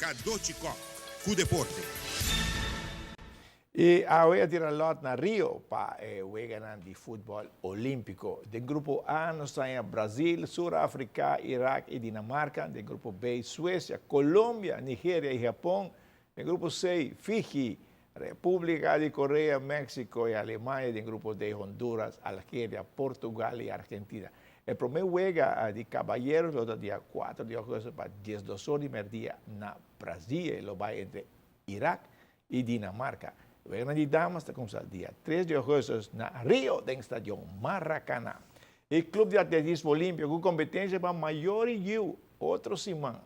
Cadochi Kock cu deporte. Y awe a tira lot na Rio pa e weganan di futbol Olimpico. Den grupo A nos ta haña Brazil, Sur Africa, Irak y Dinamarca. Den grupo B Suecia, Colombia, Nigeria y Japon. Den grupo C Fiji, Republica di Korea, Mexico y Alemania. Den grupo D Honduras, Algeria, Portugal y Argentina. E prome wega di caballeros lo ta dia 4 di augustus pa 12 or di merdia na Brazil y lo bay entre Irak y Dinamarca. Weganan di damas ta cuminsa dia 3 di augustus na Rio den Stadion Maracanã. E Club di Atletismo Olimpia cu competencia pa mayor y yiu otro siman.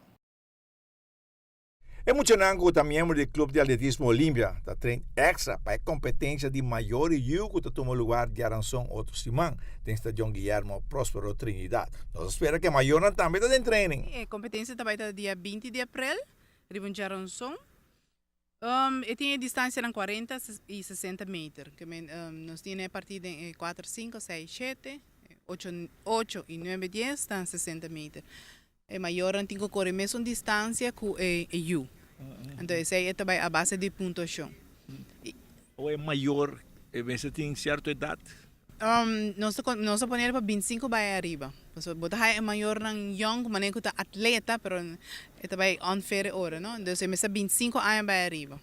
E muchanan cu ta miembro di Club di Atletismo Olimpia ta train extra pa e competencia di mayor y yiu cu ta tuma lugar diaranson otro siman den Stadion Guillermo Prospero Trinidad. Nos ta spera cu e mayornan tambe ta den training. E competencia ta bay ta dia 20 di april riba un diaranson. E tin e distancianan 40 y 60 meter. Nos tin e parti den e 4, 5, 6, 7, 8, 8 y 9, 10 ta 60 meter. E mayornan tin ku kore mesun distansia ku e yu. Anto esei e ta bai a base di puntuashon. O e mayor e mester tin sierto edat? Nos ta nos ta pone pa 25 bai ariba. Pasobra bo ta haya e mayornan yòn ku manera ku ta atleta pero e ta bai unfair e ora no. Entonces e mester 25 aña bai ariba.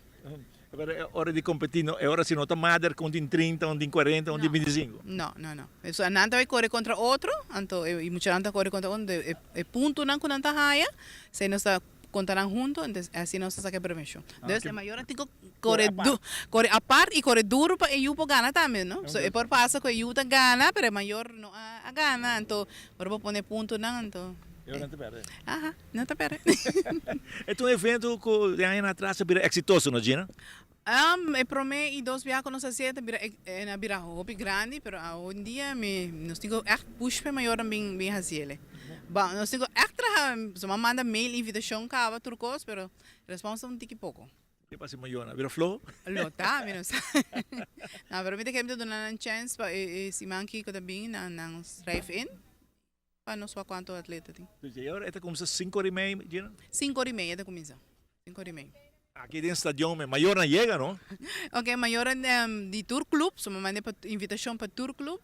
Pero e ora di competi no, e ora si no ta mader cu un tin 30, un tin 40, un tin 25. No, no, no. So nan ta bay core contra otro, anto e muchanan ta core contra otro, e e puntonan cu nan ta haya, esey nos ta conta nan hunto, entonces asina nos ta saca e premiacion. Dus e mayornan tin cu core du, core apart y core duro pa e yu por gana tambe, no. So e por pasa cu e yu ta gana, pero e mayor no a gana, anto ora bo pone e puntonan, anto. E ora nan ta perde. Aha. No ta perde. E ta un evento cu den añanan atras a bira exitoso, no Gina? E prome y dos biaha cu nos a hacié ta bira a bira hopi grandi, pero awendia mi nos tin cu echt push pa e mayornan bin bin haciele. Bon, nos tin cu echt traha, so a manda mail invitacion caba tur cos, pero respons ta un tiki poco. Ke pasa e mayornan? A bira floho? Lo ta, mi no sa. No, pero mi ta kere mi ta duna nan chance pa e siman kico ta bin nan nan schrijf in. Pa nos wak kuantu atleta tin. Dus e ora e ta kumsa sinku ora i mei, Gina? Sinku ora i mei e ta kuminsa. Sinku ora i mei. Aki den stadion me mayornan yega, no? Ok, mayornan di tur club, so mi manda pa invitashon pa tur club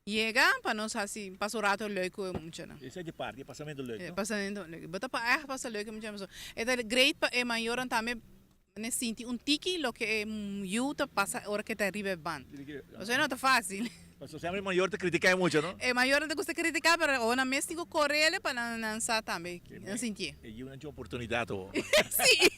yega pa nos hasi pasa un rato leuk ku e muchanan. Esei di parti, e pasamentu leuk, no? E pasamentu leuk. Bo ta pa ègt pasa leuk ku e muchanan pasobra e ta great pa e mayornan tambe sinti un tiki loke e yu ta pasa ora ke ta riba e band. Pasobra e no ta fácil. Pasobra semper e mayor ta critica e mucha, no? E mayornan ta gusta critica, pero ora nan mes tin cu corele pa nan nan sa tambe, nan sintié. E yiunan tin oportunidad awor. Sí.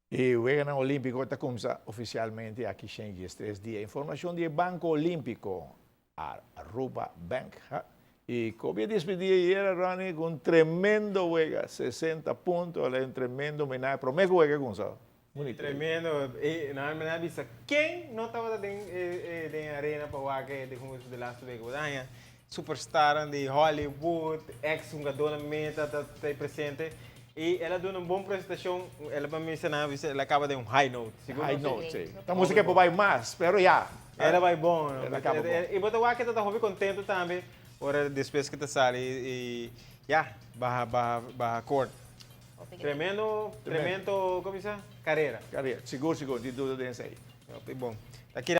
E Weganan Olimpico ta cuminsa oficialmente aki shen 13 dia. Informacion di e Banco Olimpico, Aruba Bank. Ha. Y Kobe a despedi ayer, Ronnie, cu un tremendo wega, 60 punto, el a un tremendo homenahe, prome cu wega cuminsa. Bunito. Tremendo. E nan a mira bisa ken no tabata den e den arena pa wak e de laatste week. Bo ta haña superstarnan di Hollywood, ex hungadónan meta ta ta presente. I el a duna un bon presentashon. El a misa nan a bisa el a kaba den un high note. Sigur High note, si. Ta musika por bai mas, pero ya. El a bai bon. El a kaba bon. I bo ta wak e ta ta hopi kontento tambe ora despues ke ta sali i ya, baha baha baha kort. Tremendo, tremendo, como bisa? Carera. Carera, sigur, sigur, tin duda den esey. Hopi bon. Ta keda.